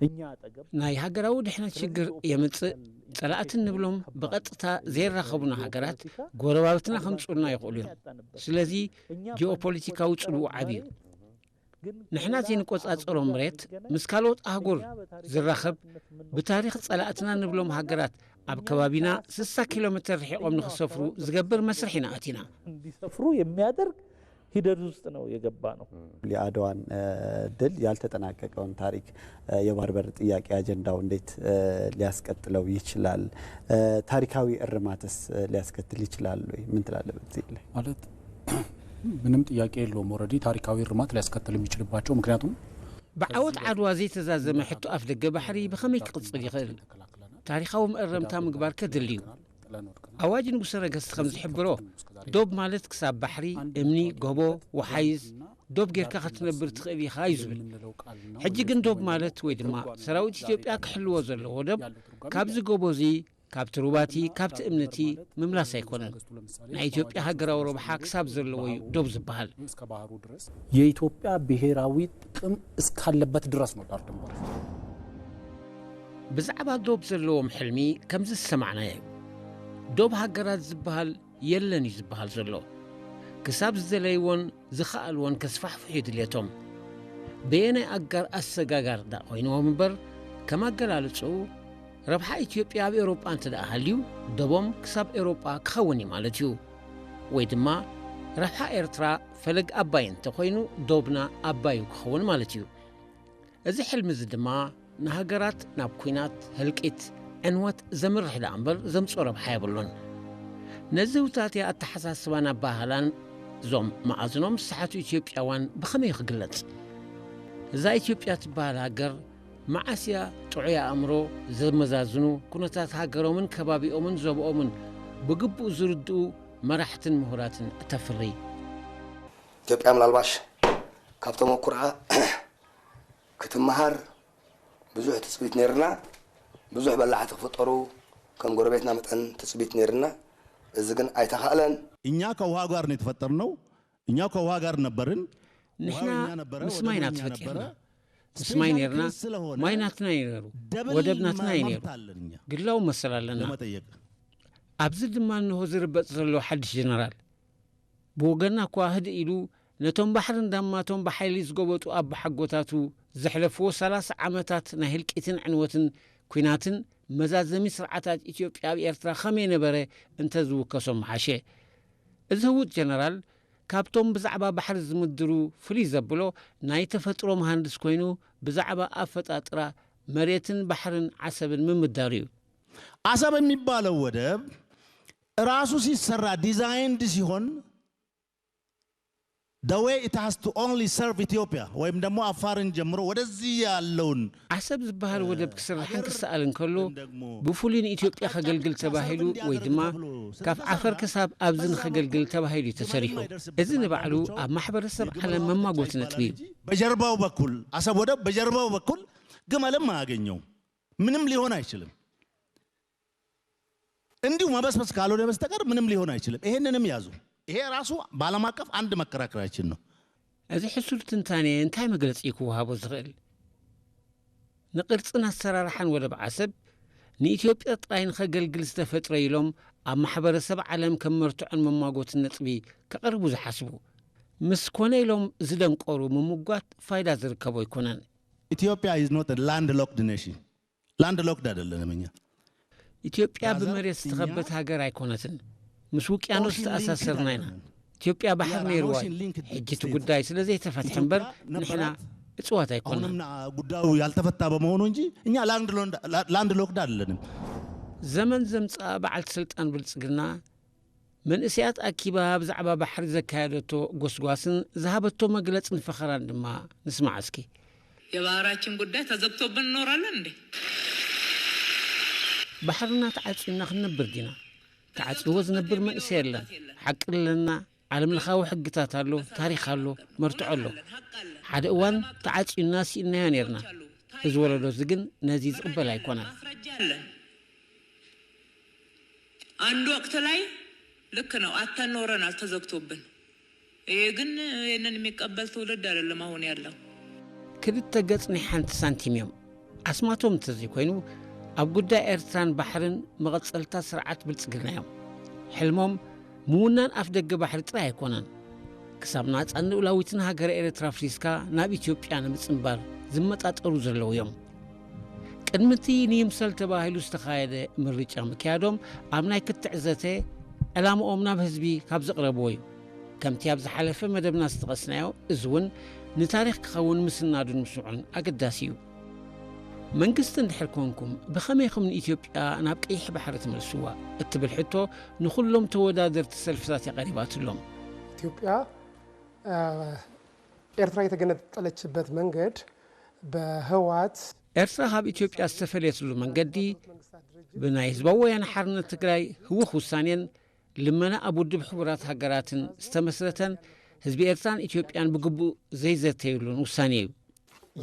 እኛ አጠገብ ናይ ሃገራዊ ድሕነት ሽግር የምጽእ። ጸላእቲ እንብሎም ብቐጥታ ዘይራኸቡና ሃገራት ጎረባብትና ከምጽኡልና ይኽእሉ እዮም። ስለዚ ጂኦፖለቲካዊ ጽልኡ ዓቢ እዩ። ንሕና ዘይንቆጻጸሮ መሬት ምስ ካልኦት ኣህጉር ዝራኸብ፣ ብታሪኽ ጸላእትና ንብሎም ሃገራት ኣብ ከባቢና ስሳ ኪሎ ሜተር ርሒቖም ንኽሰፍሩ ዝገብር መስርሕ ኢና ኣቲና። እንዲሰፍሩ የሚያደርግ ሂደት ውስጥ ነው የገባ ነው። የአድዋን ድል ያልተጠናቀቀውን ታሪክ፣ የባህር በር ጥያቄ አጀንዳው እንዴት ሊያስቀጥለው ይችላል? ታሪካዊ እርማትስ ሊያስከትል ይችላል ወይ? ምን ትላለህ በዚህ ላይ? ማለት ምንም ጥያቄ የለውም። ኦልሬዲ ታሪካዊ እርማት ሊያስከትል የሚችልባቸው ምክንያቱም ብዓወት ዓድዋ ዘይተዛዘመ ሕቶ ኣፍ ደገ ባሕሪ ብኸመይ ክቕጽል ይኽእል? ታሪኻዊ መእረምታ ምግባር ከድሊ እዩ። ኣዋጅ ንጉሰ ነገስት ከም ዝሕብሮ፣ ዶብ ማለት ክሳብ ባሕሪ፣ እምኒ፣ ጎቦ፣ ወሓይዝ፣ ዶብ ጌርካ ክትነብር ትኽእል ኢኻ እዩ ዝብል። ሕጂ ግን ዶብ ማለት ወይ ድማ ሰራዊት ኢትዮጵያ ክሕልዎ ዘለዎ ዶብ ካብዚ ጎቦ እዚ፣ ካብቲ ሩባቲ፣ ካብቲ እምንቲ ምምላስ ኣይኮነን። ናይ ኢትዮጵያ ሃገራዊ ረብሓ ክሳብ ዘለዎ እዩ ዶብ ዝበሃል። የኢትዮጵያ ብሔራዊ ጥቅም እስካለበት ድረስ ነው ዳር ድንበር። ብዛዕባ ዶብ ዘለዎም ሕልሚ ከምዚ ዝሰማዕናዮ እዩ። ዶብ ሃገራት ዝበሃል የለን እዩ ዝበሃል ዘሎ። ክሳብ ዝደለይዎን ዝኸኣልዎን ከስፋሕፍሑ እዩ ድልየቶም። በየናይ ኣጋር ኣሰጋጋር ደኣ ኮይንዎም እምበር፣ ከም ኣገላልጽኡ፣ ረብሓ ኢትዮጵያ ኣብ ኤውሮጳ እንተ ደኣ ሃልዩ፣ ዶቦም ክሳብ ኤውሮጳ ክኸውን እዩ ማለት እዩ። ወይ ድማ ረብሓ ኤርትራ ፈለግ ኣባይ እንተኾይኑ ዶብና ኣባዩ ክኸውን ማለት እዩ። እዚ ሕልሚ እዚ ድማ ንሃገራት ናብ ኲናት፣ ህልቂት፣ ዕንወት ዘምርሕ ደኣ እምበር ዘምጽኦ ረብሓ የብሉን። ነዚ ውታትያ ኣተሓሳስባን ኣባህላን እዞም መኣዝኖም ዝሰሓቱ ኢትዮጵያውያን ብኸመይ ክግለጽ? እዛ ኢትዮጵያ ትበሃል ሃገር መዓስ እያ ጥዑይ ኣእምሮ ዘመዛዝኑ፣ ኩነታት ሃገሮምን ከባቢኦምን ዞብኦምን ብግቡእ ዝርድኡ መራሕትን ምሁራትን እተፍሪ? ኢትዮጵያ ምናልባሽ ካብ ተመኩርኣ ክትመሃር ብዙሕ ትፅቢት ነይርና። ብዙሕ በላዕቲ ክፍጠሩ ከም ጎረቤትና መጠን ትፅቢት ነይርና። እዚ ግን ኣይተኻእለን። እኛ ከውሃ ጋር ነው የተፈጠርነው። እኛ ከውሃ ጋር ነበርን። ንሕና ምስ ማይ ኢና ተፈጢርና። ምስ ማይ ነርና። ማይ ናትና እዩ ነሩ። ወደብ ናትና እዩ ነሩ። ግላዊ መሰል ኣለና። ኣብዚ ድማ እንሆ ዝርበጽ ዘሎ ሓድሽ ጀነራል ብወገና እኳ ህድእ ኢሉ ነቶም ባሕርን ዳማቶም ብሓይሊ ዝጎበጡ ኣቦሓጎታቱ ዘሕለፍዎ ሰላሳ ዓመታት ናይ ህልቂትን ዕንወትን ኲናትን መዛዘሚ ስርዓታት ኢትዮጵያ ኣብ ኤርትራ ከመይ ነበረ እንተዝውከሶም ምሓሸ። እዚ ህውጥ ጀነራል ካብቶም ብዛዕባ ባሕሪ ዝምድሩ ፍልይ ዘብሎ ናይ ተፈጥሮ መሃንድስ ኮይኑ ብዛዕባ ኣፈጣጥራ መሬትን ባሕርን ዓሰብን ምምዳሩ እዩ። አሰብ የሚባለው ወደብ ራሱ ሲሰራ ዲዛይንድ ሲሆን the way it has to only serve Ethiopia ወይም ደግሞ አፋርን ጀምሮ ወደዚህ ያለውን ዓሰብ ዝበሃል ወደብ ክስራሕን ክሰኣልን ከሎ ብፍሉይ ንኢትዮጵያ ከገልግል ተባሂሉ ወይ ድማ ካብ ዓፈር ክሳብ ኣብዚ ንኸገልግል ተባሂሉ እዩ ተሰሪሑ። እዚ ንባዕሉ ኣብ ማሕበረሰብ ዓለም መማጎቲ ነጥቢ እዩ። በጀርባው በኩል አሰብ ወደብ በጀርባው በኩል ግመልም አያገኘውም። ምንም ሊሆን አይችልም። እንዲሁ መበስበስ ካልሆነ በስተቀር ምንም ሊሆን አይችልም። ይሄንንም ያዙ። ይሄ ራሱ በዓለም አቀፍ አንድ መከራከሪያችን ነው። እዚ ሕሱር ትንታኔ እንታይ መግለጺ እዩ ክወሃቦ ዝኽእል? ንቅርጽን ኣሰራርሓን ወደብ ዓሰብ ንኢትዮጵያ ጥራይ ንኸገልግል ዝተፈጥረ ኢሎም ኣብ ማሕበረሰብ ዓለም ከም መርትዖን መማጎትን ነጥቢ ከቕርቡ ዝሓስቡ ምስ ኮነ ኢሎም ዝደንቆሩ ምምጓት ፋይዳ ዝርከቦ ኣይኮነን። ኢትዮጵያ is not land locked nation። Land locked አይደለንም እኛ። ኢትዮጵያ ብመሬት ዝተኸበት ሃገር ኣይኮነትን። ምስ ውቅያኖስ ዝተኣሳሰርና ኢና። ኢትዮጵያ ባሕር ነይርዋ እዩ። ሕጂ እቲ ጉዳይ ስለ ዘይተፈትሐ እምበር ንሕና እፅዋት ኣይኮናን። ጉዳዩ ያልተፈታ በመሆኑ እንጂ እኛ land locked አይደለንም። ዘመን ዘምፅኣ በዓልቲ ስልጣን ብልፅግና መንእሰያት ኣኪባ ብዛዕባ ባሕሪ ዘካየደቶ ጎስጓስን ዝሃበቶ መግለፅን ፈኸራን ድማ ንስማዕ እስኪ። የባህራችን ጉዳይ ተዘግቶብን እኖራለን እንዴ? ባሕርና ተዓፅዩና ክንነብር ዲና? ተዓፅይዎ ዝነብር መንእሰይ የለን። ሓቂ ኣለና። ዓለም ለኻዊ ሕግታት ኣሎ፣ ታሪኽ ኣሎ፣ መርትዖ ኣሎ። ሓደ እዋን ተዓፅዩና ስኢንናዮ ነርና። እዚ ወለዶ እዚ ግን ነዚ ዝቕበል ኣይኮነን። አንድ ወቅት ላይ ልክ ነው አተን ኖረናል ተዘግቶብን። ይሄ ግን ይህንን የሚቀበል ትውልድ አይደለም አሁን ያለው። ክልተ ገጽ ናይ ሓንቲ ሳንቲም እዮም። ኣስማቶም እንተዘይኮይኑ ኣብ ጉዳይ ኤርትራን ባሕርን መቐጸልታ ስርዓት ብልጽግና እዮም። ሕልሞም ምውናን ኣፍ ደገ ባሕሪ ጥራይ ኣይኮነን። ክሳብ ናጻን ልኡላዊትን ሃገረ ኤርትራ ኣፍሪስካ ናብ ኢትዮጵያ ንምጽንባር ዝመጣጠሩ ዘለዉ እዮም። ቅድሚ እቲ ንይምሰል ተባሂሉ ዝተኻየደ ምርጫ ምክያዶም ኣብ ናይ ክትዕ ዘተ ዕላምኦም ናብ ህዝቢ ካብ ዘቕረብዎ እዩ። ከምቲ ኣብ ዝሓለፈ መደብና ዝጠቐስናዮ፣ እዚ እውን ንታሪኽ ክኸውን ምስናዱን ምስምዑን ኣገዳሲ እዩ። መንግስቲ እንድሕር ኮንኩም ብኸመይ ኢኹም ንኢትዮጵያ ናብ ቀይሕ ባሕሪ ትመልስዋ እትብል ሕቶ ንኹሎም ተወዳደርቲ ሰልፍታት እያ ቀሪባትሎም። ኢትዮጵያ ኤርትራ የተገነጠለችበት መንገድ በህወሓት ኤርትራ ካብ ኢትዮጵያ ዝተፈለየትሉ መንገዲ ብናይ ህዝባዊ ወያነ ሓርነት ትግራይ ህውኽ ውሳኔን ልመና ኣብ ውድብ ሕቡራት ሃገራትን ዝተመስረተን ህዝቢ ኤርትራን ኢትዮጵያን ብግቡእ ዘይዘተዩሉን ውሳኔ እዩ።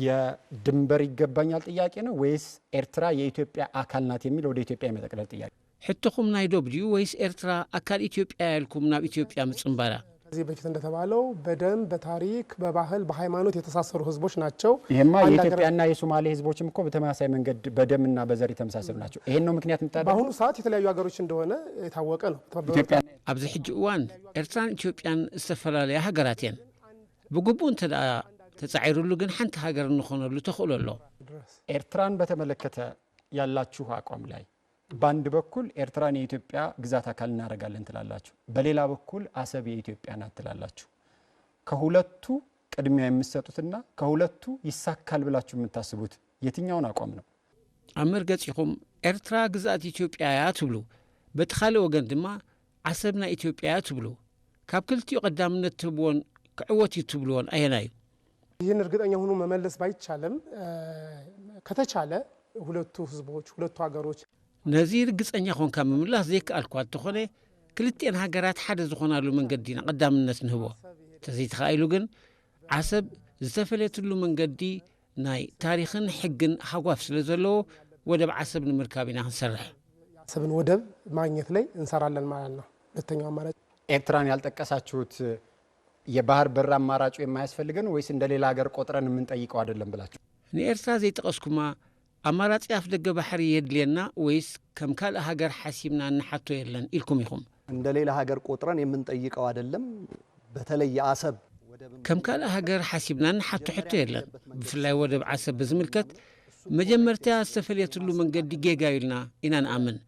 የድንበር ይገባኛል ጥያቄ ነው ወይስ ኤርትራ የኢትዮጵያ አካል ናት የሚል ወደ ኢትዮጵያ የመጠቅለል ጥያቄ? ሕቶኹም ናይ ዶብ ድዩ ወይስ ኤርትራ ኣካል ኢትዮጵያ እያ ኢልኩም ናብ ኢትዮጵያ ምጽንባራ? ከዚህ በፊት እንደተባለው በደም በታሪክ በባህል በሃይማኖት የተሳሰሩ ህዝቦች ናቸው። ይሄማ የኢትዮጵያና የሶማሌ ህዝቦችም እኮ በተመሳሳይ መንገድ በደምና በዘር የተመሳሰሉ ናቸው። ይሄን ነው ምክንያት የምታደርጉት? በአሁኑ ሰዓት የተለያዩ ሀገሮች እንደሆነ የታወቀ ነው። ኢትዮጵያ ኣብዚ ሕጂ እዋን ኤርትራን ኢትዮጵያን ዝተፈላለያ ሃገራት እየን። ብግቡእ እንተ ደኣ ተጻዒሩሉ ግን ሓንቲ ሃገር እንኾነሉ ተኽእሎ ኣሎ። ኤርትራን በተመለከተ ያላችሁ አቋም ላይ በአንድ በኩል ኤርትራን የኢትዮጵያ ግዛት አካል እናደርጋለን ትላላችሁ፣ በሌላ በኩል አሰብ የኢትዮጵያ ናት ትላላችሁ። ከሁለቱ ቅድሚያ የምትሰጡትና ከሁለቱ ይሳካል ብላችሁ የምታስቡት የትኛውን አቋም ነው? ኣብ መርገጺኹም ኤርትራ ግዝኣት ኢትዮጵያ እያ ትብሉ፣ በቲ ካልእ ወገን ድማ ዓሰብ ናይ ኢትዮጵያ እያ ትብሉ። ካብ ክልቲኡ ቀዳምነት ትህብዎን ክዕወት እዩ ትብልዎን ኣየናይ እዩ? ይህን እርግጠኛ ሆኖ መመለስ ባይቻልም፣ ከተቻለ ሁለቱ ህዝቦች፣ ሁለቱ ሀገሮች ነዚ ርግጸኛ ኾንካ ምምላስ ዘይከኣልኳ እንተኾነ፣ ክልቲኤን ሃገራት ሓደ ዝኾናሉ መንገዲ ኢና ቀዳምነት ንህቦ። ተዘይተኻኢሉ ግን ዓሰብ ዝተፈለየትሉ መንገዲ ናይ ታሪኽን ሕግን ሃጓፍ ስለ ዘለዎ፣ ወደብ ዓሰብ ንምርካብ ኢና ክንሰርሕ። የአሰብን ወደብ ማግኘት ላይ እንሰራለን ማለት ነው። ሁለተኛው አማራጭ ኤርትራን ያልጠቀሳችሁት የባህር በር አማራጩ የማያስፈልገን ወይስ እንደ ሌላ ሀገር ቆጥረን የምንጠይቀው አይደለም ብላችሁ? ንኤርትራ ዘይጠቐስኩማ፣ ኣማራጺ ኣፍ ደገ ባሕሪ የድልየና ወይስ ከም ካልእ ሃገር ሓሲብና እንሓቶ የለን ኢልኩም ኢኹም? እንደ ሌላ ሀገር ቆጥረን የምንጠይቀው አይደለም። በተለይ የአሰብ ከም ካልእ ሃገር ሓሲብና እንሓቶ ሕቶ የለን። ብፍላይ ወደብ ዓሰብ ብዝምልከት፣ መጀመርታ ዝተፈልየትሉ መንገዲ ጌጋ እዩ ኢልና ኢና ንኣምን።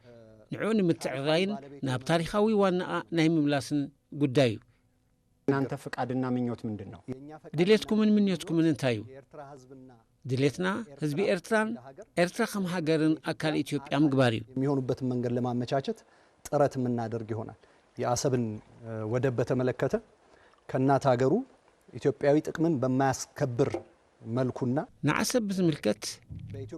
ንዕኡ ንምትዕርራይን ናብ ታሪኻዊ ዋናኣ ናይ ምምላስን ጉዳይ እዩ። እናንተ ፍቃድና ምኞት ምንድን ነው? ድሌትኩምን ምኞትኩምን እንታይ እዩ? ድሌትና ህዝቢ ኤርትራን ኤርትራ ከም ሃገርን ኣካል ኢትዮጵያ ምግባር እዩ። የሚሆኑበትን መንገድ ለማመቻቸት ጥረት የምናደርግ ይሆናል። የአሰብን ወደብ በተመለከተ፣ ከእናት ሀገሩ ኢትዮጵያዊ ጥቅምን በማያስከብር መልኩና ንዓሰብ ብዝምልከት፣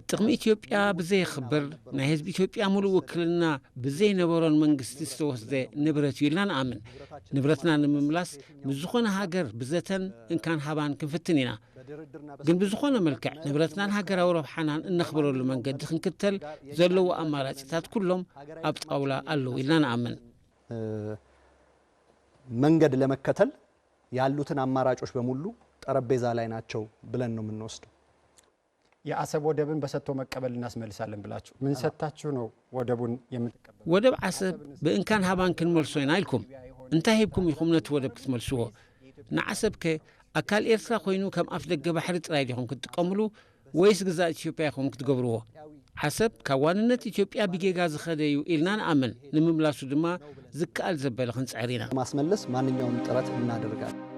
ጥቕሚ ኢትዮጵያ ብዘየኽብር፣ ናይ ህዝቢ ኢትዮጵያ ሙሉእ ውክልና ብዘይነበሮን መንግስቲ ዝተወስደ ንብረት እዩ ኢልና ንኣምን። ንብረትና ንምምላስ ምስ ዝኾነ ሃገር ብዘተን እንካን ሃባን ክንፍትን ኢና። ግን ብዝኾነ መልክዕ ንብረትናን ሃገራዊ ረብሓናን እነኽብረሉ መንገዲ ክንክተል ዘለዎ ኣማራጺታት ኩሎም ኣብ ጣውላ ኣለዉ ኢልና ንኣምን። መንገድ ለመከተል ያሉትን አማራጮች በሙሉ ጠረጴዛ ላይ ናቸው ብለን ነው የምንወስደው። የአሰብ ወደብን በሰጥቶ መቀበል እናስመልሳለን ብላችሁ ምን ሰጥታችሁ ነው ወደቡን የምትቀበሉ? ወደብ ዓሰብ ብእንካን ሃባን ክንመልሶ ኢና ኢልኩም። እንታይ ሂብኩም ኢኹም ነቲ ወደብ ክትመልስዎ? ንዓሰብ ከ ኣካል ኤርትራ ኮይኑ ከም ኣፍ ደገ ባሕሪ ጥራይ ዲኹም ክትጥቀምሉ ወይስ ግዛት ኢትዮጵያ ኢኹም ክትገብርዎ? ዓሰብ ካብ ዋንነት ኢትዮጵያ ብጌጋ ዝኸደ እዩ ኢልና ንኣምን። ንምምላሱ ድማ ዝከኣል ዘበለ ክንጽዕር ኢና። ለማስመለስ ማንኛውም ጥረት እናደርጋለን።